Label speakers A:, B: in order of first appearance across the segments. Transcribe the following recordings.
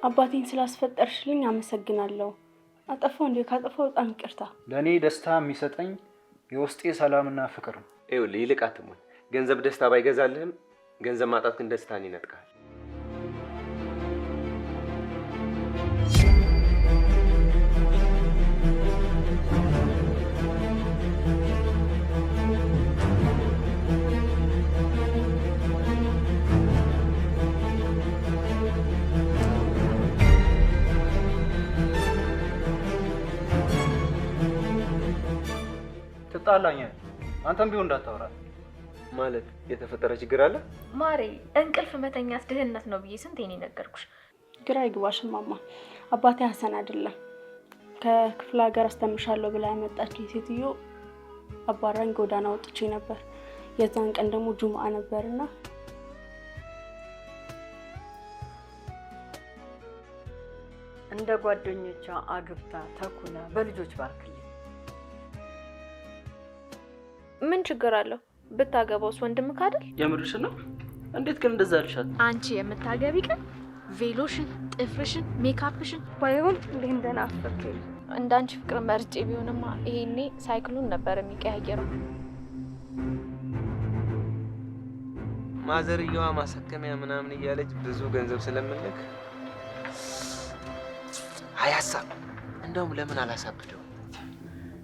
A: አባቴን ስላስፈጠርሽልኝ አመሰግናለሁ። አጠፋው እንዴ? ካጠፋው በጣም ይቅርታ።
B: ለእኔ ደስታ የሚሰጠኝ የውስጤ ሰላምና ፍቅር ነው።
C: ይኸውልህ ይልቅ አትሞኝ። ገንዘብ ደስታ ባይገዛልህም ገንዘብ ማጣት ግን ደስታን ይነጥቃል።
B: ትጣላኛለህ። አንተም ቢሆን እንዳታወራ።
C: ማለት የተፈጠረ ችግር አለ?
D: ማሬ፣ እንቅልፍ መተኛት ድህነት ነው ብዬ ስንቴ ነው የነገርኩሽ።
A: ግራ ይግባሽ እማማ፣ አባቴ ሀሰን አይደለም። ከክፍለ ሀገር አስተምርሻለሁ ብላ ያመጣችኝ ሴትዮ አባራኝ ጎዳና ወጥቼ ነበር። የዛን ቀን ደግሞ ጁምአ ነበርና
E: እንደ ጓደኞቿ አግብታ ተኩላ በልጆች ባርክልኝ።
D: ምን ችግር አለው ብታገባውስ? ወንድምህ አይደል?
F: የምርሽን ነው? እንዴት ግን እንደዛ አልሻት?
D: አንቺ የምታገቢ ቀን ቬሎሽን፣ ጥፍርሽን፣ ሜካፕሽን
G: ባይሆን እንዴት እንደናፈቅኝ።
D: እንዳንቺ ፍቅር መርጬ ቢሆንማ ይሄኔ ሳይክሉን ነበር የሚቀያየረው።
C: ማዘርየዋ ማሳከሚያ ምናምን እያለች ብዙ ገንዘብ ስለምልክ አይ ሀሳብ እንደውም ለምን አላሳብደው?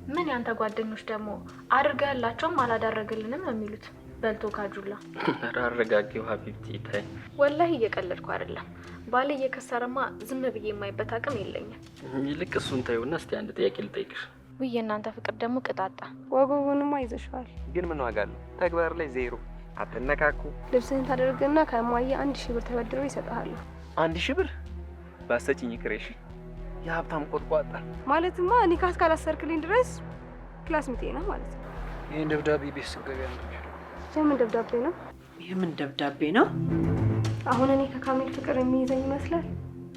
D: ምን ያንተ ጓደኞች ደግሞ አድርገህላቸውም አላደረግልንም ነው የሚሉት። በልቶ ካጁላ።
F: ኧረ አረጋጊው حبيبتي ታይ።
D: ወላሂ እየቀለድኩ አይደለም። ባሌ እየከሰረማ ዝም ብዬ የማይበት አቅም የለኝም።
F: ይልቅ እሱን ተይውና እስቲ አንድ ጥያቄ ልጠይቅሽ።
D: ውይ የእናንተ ፍቅር ደግሞ ቅጣጣ።
G: ወጎቡንማ ይዘሽዋል።
C: ግን ምን ዋጋ አለው? ተግባር ላይ ዜሮ። አትነካኩ።
G: ልብስህን ታደርግና ከእማዬ 1000 ብር ተበድሮ ይሰጥሃሉ።
C: 1000 ብር ባሰጭኝ ክሬሽ የሀብታም ቆጥቋጣ።
G: ማለትማ ኒካህ እስካላሰርክልኝ ድረስ classmate ኤ ነህ ማለት ነው።
B: ይህን ደብዳቤ ቤት ስትገቢ አንብቢ።
G: የምን ደብዳቤ ነው?
E: የምን ደብዳቤ ነው?
G: አሁን እኔ ከካሚል ፍቅር የሚይዘኝ ይመስላል?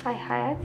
G: አይ ሀያት።